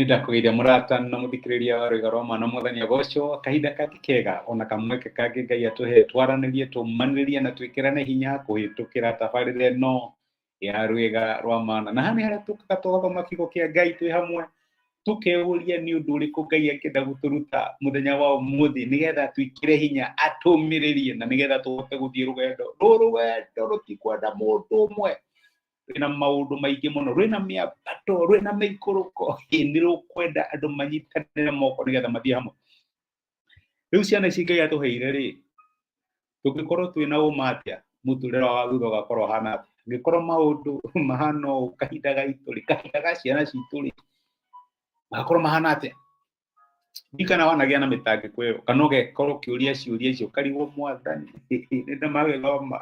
Nĩ ndakũgeithia mũrata na mũthikĩrĩria wa Rwĩga rwa Mana, Mwathani agocwo. Kahinda kangĩ kega ona kamweke kangĩ Ngai atũhe twaranĩrie, tũmanĩrĩrie na twĩkĩrane hinya kũhĩtũkĩra tabarĩra ĩno ya Rwĩga rwa Mana. Na haha nĩ harĩa tũkaga tũgathoma kiugo kĩa Ngai twĩ hamwe, tũkeyũria nĩ ũndũ ũrĩkũ Ngai angĩenda gũtũruta mũthenya wa ũmũthĩ nĩgetha twĩkĩre hinya, atũmĩrĩrie na nĩgetha tũhote gũthiĩ rũgendo. Rũrũ rũgendo rũtikwenda mũndũ ũmwe, rwĩna maũndũ maingĩ mũno, rwĩna mĩambato, rwĩna mĩikũrũko, nĩ rũkwenda andũ manyitanĩre moko nĩgetha mathiĩ hamwe. Rĩu ciana ici Ngai atũheire rĩ, tũngĩkorwo twĩna ũma atĩa mũtũrĩre wa thutha ũgakorwo ũhana atĩa? Angĩkorwo maũndũ mahana ũũ kahinda gaitũ rĩ, kahinda ga ciana citũ rĩ, magakorwo mahana atĩa? Ndikana wanagĩa na mĩtangĩko ĩyo kana ũgekorwo ũkĩũria ciũria icio ũkarigwo, Mwathani, nĩ ndamagĩthoma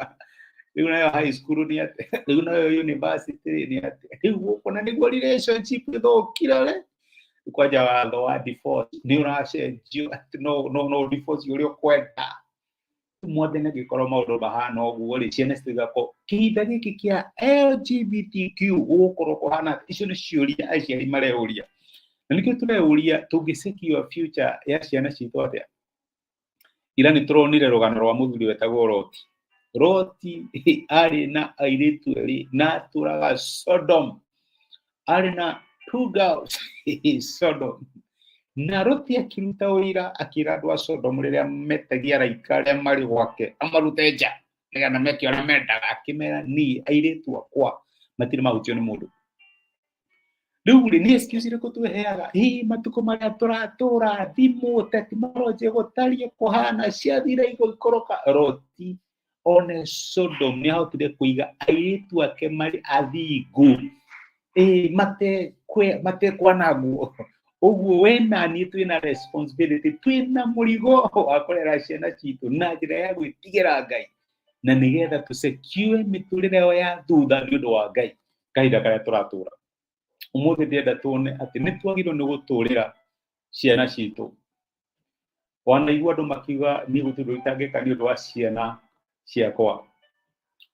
rĩu, nayo high school nĩ atĩa? Rĩu nayo university nĩ atĩa? Rĩu gũkũ na nĩguo relationship ĩthũkire rĩ, kwanja watho wa divorce nĩ ũracenjio atĩ no no no divorce ũrĩa ũkwenda. Mwathani, angĩkorwo maũndũ mahana ũguo rĩ, ciana citigakorwo kĩhinda gĩkĩ kĩa LGBTQ gũgũkorwo kũhana atĩa? Icio nĩ ciũria aciari mareyũria, na nĩkĩo tũreyũria tũngĩ secure future ya ciana citũ atĩa. Ira nĩ tũronire rũgano rwa mũthuri wetagwo Loti. Loti arĩ na airĩtu erĩ na atũraga Sodom, arĩ na two girls Sodom. Na Loti akĩruta ũira akĩra andũ a Sodom rĩrĩa metagia araika arĩa marĩ gwake amarute nja nĩgetha meke ũrĩa mendaga, akĩmera, "Niĩ airĩtu akwa matirĩ mahutio nĩ mũndũ." Rĩu rĩ, nĩ excuse ĩrĩkũ twĩheaga? Hihi matukũ marĩa tũratũra, thimũ, tekinoronjĩ gũtariĩ kũhana, ciathire igũikũrũka. Loti one Sodom nĩ ahotire kũiga airĩtu ake marĩ athingu, ĩĩ, matekwanangwo. Ũguo we na niĩ twĩna responsibility, twĩna mũrigo wa kũrera ciana citũ na njĩra ya gwĩtigĩra Ngai na nĩgetha tũ secure mĩtũrĩre yao ya thutha nĩ ũndũ wa Ngai kahinda karĩa tũratũra. Ũmũthĩ ndĩrenda tuone atĩ nĩ twagĩrĩirwo nĩ gũtũrĩra ciana citũ. Wanaigua andũ makiuga, "Niĩ gũtirĩ ũndũ itangĩka nĩ ũndũ wa ciana ciakwa."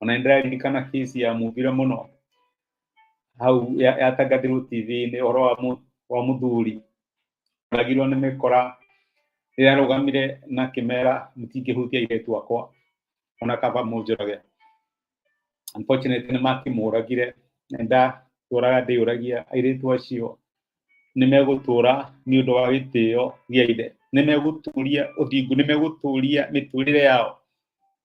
Ona nĩ ndĩraririkana kesi ya muvire mũno hau yatangathirwo TV-inĩ, ũhoro wa mũthuri oragirwo nĩ mĩkora rĩrĩa arũgamire na akĩmera, "Mũtingĩhutia airĩtu akwa, ona kaba mũnjũrage." Unfortunately nĩ makĩmũragire. Na ndatũraga ndĩyũragia, airĩtu acio nĩ megũtũra nĩ ũndũ wa gĩtĩo gĩa ithe? Nĩ megũtũria ũthingu? Nĩ megũtũria mĩtũrĩre yao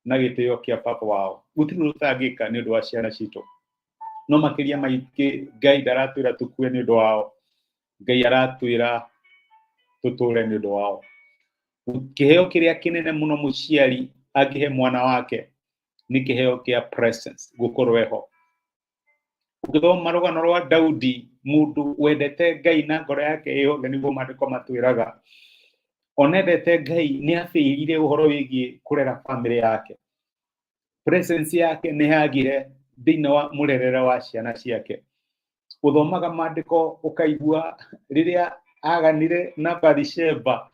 na gĩtĩo kĩa baba wao? Gũtirĩ ũndũ ũtangĩka nĩ ũndũ wa ciana citũ, no makĩria maingĩ Ngai ndaratwĩra tũkue nĩ ũndũ wao, Ngai aratwĩra tũtũre nĩ ũndũ wao. Kĩheo kĩrĩa kĩnene mũno mũciari angĩhe mwana wake nĩ kĩheo kĩa presence, gũkorwo eho. Ũngĩthoma rũgano rwa Daudi, mũndũ wendete Ngai na ngoro yake yothe, nĩguo maandĩko matwĩraga, onendete Ngai, nĩ abĩirire ũhoro wĩgiĩ kũrera famĩlĩ yake. Presence yake nĩ yagire thĩinĩ wa mũrerere wa ciana ciake. Ũthomaga maandĩko ũkaigua rĩrĩa aganire na Bathsheba,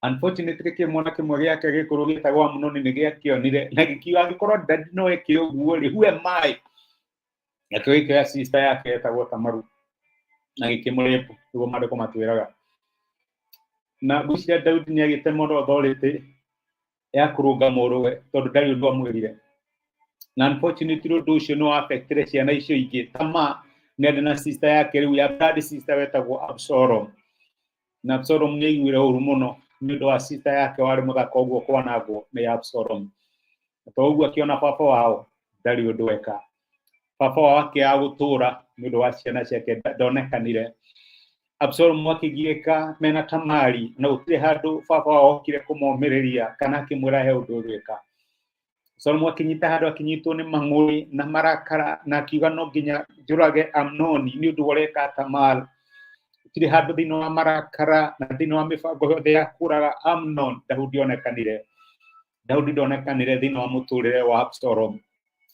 unfortunately kĩmwana kĩmwe gĩake gĩkũrũ gĩtagwo Amunoni nĩ gĩakĩonire na gĩkiuga, "Angĩkorwo daddy no eke ũguo rĩ, who am I?" Nakĩo gĩkĩoya sister yake etagwo Tamaru na gĩkĩmũrĩpu, nĩguo maandĩko matwĩraga. Na ngwĩciria Daudi nĩ agĩte mũno authority ya kũrũnga mũrũwe tondũ ndarĩ ũndũ amwĩrire. Na unfortunately ũndũ ũcio nĩ wa-affectire ciana icio ingĩ. Tama nĩ arĩ na sister yake rĩu ya blood sister wetagwo Absalom, na Absalom nĩ aiguire ũru mũno nĩ ũndũ wa sister yake warĩ mũthaka ũguo kwanangwo nĩ Absalom. Na to ũguo, akĩona baba wao ndarĩ ũndũ eka, baba wao akĩaga gũtũra nĩ ũndũ wa ciana ciake, ndonekanire. Absalom akĩgiĩka mena Tamari, na gũtirĩ handũ baba wao okire kũmomĩrĩria kana akĩmwĩra he ũndũ ũgwĩka. Absalom akĩnyita handũ, akĩnyitwo nĩ mang'ũrĩ na marakara na akiuga, "No nginya njũrage Amnoni nĩ ũndũ ũreka Tamar." Gũtirĩ handũ thĩinĩ wa marakara na thĩinĩ wa mĩbango yothe ya kũraga Amnon Daudi onekanire. Daudi ndonekanire thĩinĩ wa mũtũrĩre wa Absalom.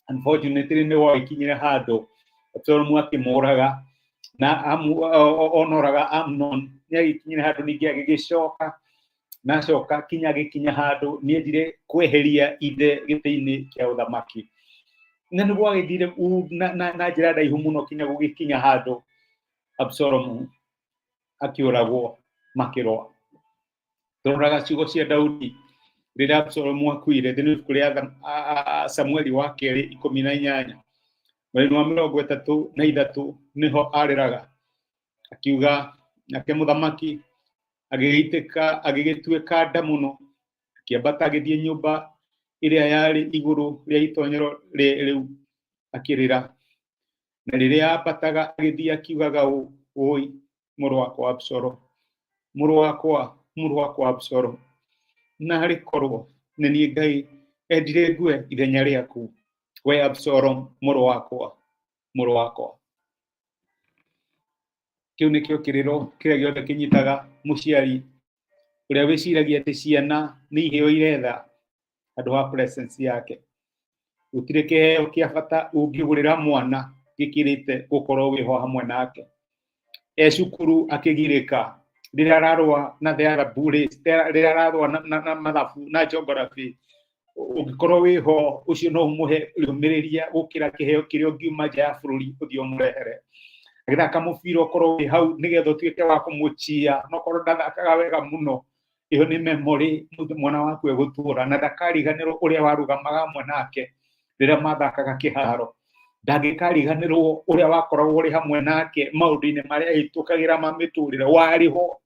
Unfortunately nĩ wagĩkinyire handũ Absalom akĩmũraga na onoraga Amnon. Nĩ agĩkinyire handũ ningĩ agĩgĩcoka na acoka kinya agĩkinya handũ nĩ endire kweheria ithe gĩtĩ-inĩ kĩa ũthamaki, na nĩ gwagĩthire na njĩra ndaihu mũno kinya gũgĩkinya handũ Absalom Akĩũragwo makĩrũa. Tũroraga ciugo cia Daudi rĩrĩa Absalomu akuire thĩinĩ wa ibuku rĩa Samueli wa kerĩ 18 mweri wa 33 nĩho arĩraga akiuga, nake mũthamaki agĩgĩitĩka agĩgĩtuĩka nda mũno, akĩambata agĩthiĩ nyũmba ĩrĩa yarĩ igũrũ rĩa itonyero rĩu akĩrĩra. Na rĩrĩa ambataga agĩthiĩ akiugaga ũũ, "Ũi mũrũ wakwa Absalomu, mũrũ wakwa, mũrũ wakwa Absalomu, naarĩ korwo nĩ niĩ Ngai endire ngue ithenya rĩaku, we Absalomu, mũrũ wakwa, mũrũ wakwa." Kĩu nĩkĩo kĩrĩro kĩrĩa gĩothe kĩnyitaga mũciari ũrĩa wĩciragia atĩ ciana nĩ iheo iretha handũ ha presence yake. Gũtirĩ kĩheo kĩa bata ũngĩgũrĩra mwana gĩkĩrĩte gũkorwo wĩho hamwe nake. E cukuru akĩgirĩka, rĩrĩa ararũa na the other bullies, rĩrĩa ararũa na mathabu na geography, ũngĩkorwo wĩho, ũcio no ũmũhe rĩũmĩrĩria gũkĩra kĩheo kĩrĩa ũngiuma nja ya bũrũri ũthiĩ ũmũrehere. Agĩthaka mũbira ũkorwo wĩ hau nĩgetha ũtuĩke wa kũmũchia, nokorwo ndathakaga wega mũno, ĩyo nĩ memory mwana waku egũtũra na ndakariganĩrwo ũrĩa warũgamaga hamwe nake rĩrĩa mathakaga kĩharo. Ndangĩkariganĩrwo ũrĩa wakoragwo ũrĩ hamwe nake maũndũ-inĩ marĩa ahĩtũkagĩra ma mĩtũrĩre, warĩ ho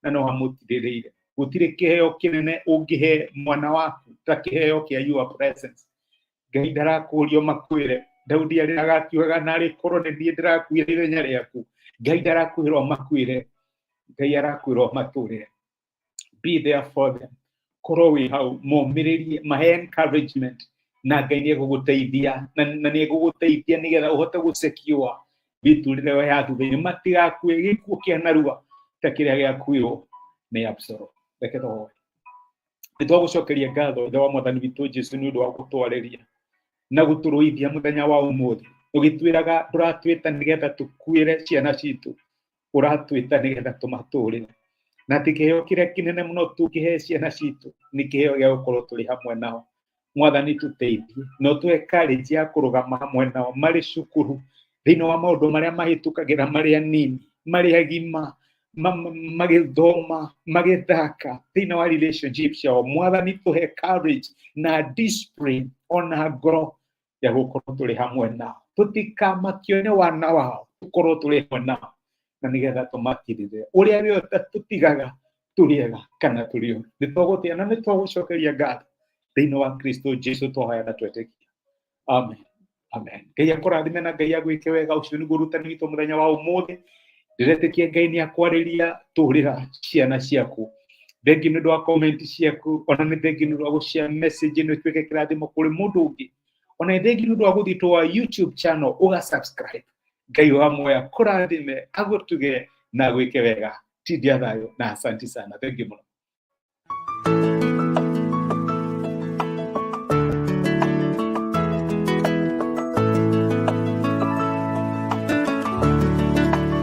na no amũtirĩrĩire. Gũtirĩ kĩheo kĩnene ũngĩhe mwana waku ta kĩheo kĩa your presence. Ngai ndarakũrio makwĩre. Daudi arĩraga akiugaga, "Narĩ korwo nĩ niĩ ndĩrakuire ithenya rĩaku." Ngai ndarakwĩrwo makwĩre, Ngai arakwĩrwo matũrĩre. Be there for them, korwo wĩ hau, momĩrĩrie, mahe encouragement, na Ngai nĩ egũgũteithia na nĩ egũgũteithia nĩgetha ũhote gũsecure mĩtũrĩre ya thutha-inĩ, matigakue gĩkuũ kĩa narua ta kĩrĩa gĩakuirwo nĩ Absalom. Reke tũhoe. Nĩ twagũcokeria ngatho, Ithe wa Mwathani witũ Jesu, nĩ ũndũ wa gũtwarĩria na gũtũrũithia mũthenya wa ũmũthĩ, ũgĩtwĩraga ndũratwĩta nĩgetha tũkuĩre ciana citũ, ũratwĩta nĩgetha tũmatũrĩre, na atĩ kĩheo kĩrĩa kĩnene mũno tũngĩhe ciana citũ nĩ kĩheo gĩa gũkorwo tũrĩ hamwe nao. Mwathani, tũteithie na ũtũhe courage ya kũrũgama hamwe nao marĩ cukuru, thĩinĩ wa maũndũ marĩa mahĩtũkagĩra, marĩ anini, marĩ agima, magĩthoma, magĩthaka, thĩinĩ wa relationship ciao. Mwathani, tũhe courage na discipline ona ngoro ya gũkorwo tũrĩ hamwe nao, tũtikamakio nĩ wana wao, tũkorwo tũrĩ hamwe nao na nĩgetha tũmatirĩre ũrĩa wĩothe tũtigaga tũrĩ ega kana tũrĩ oru. Nĩ twagũtĩa na nĩ twagũcokeria ngatho thĩinĩ wa Kristo Jesu twahoya na twetĩkia, amen, amen. Ngai akũrathime na Ngai agwĩke wega. Ũcio nĩguo ũrutani witũ mũthenya wa ũmũthĩ. Ndĩretĩkia Ngai nĩ akwarĩria. Tũrĩra ciana ciaku. Thengi nĩ ũndũ wa comment ciaku, ona nĩ thengi nĩ ũndũ wa gũshare message ĩno ĩtuĩke kĩrathimo kũrĩ mũndũ ũngĩ, ona nĩ thengi nĩ ũndũ wa gũthiĩ to our YouTube channel ũga subscribe. Ngai wa muoya kũrathime, agũtuge na agwĩke wega. Tindia thayũ na asanti sana. Thengi mũno.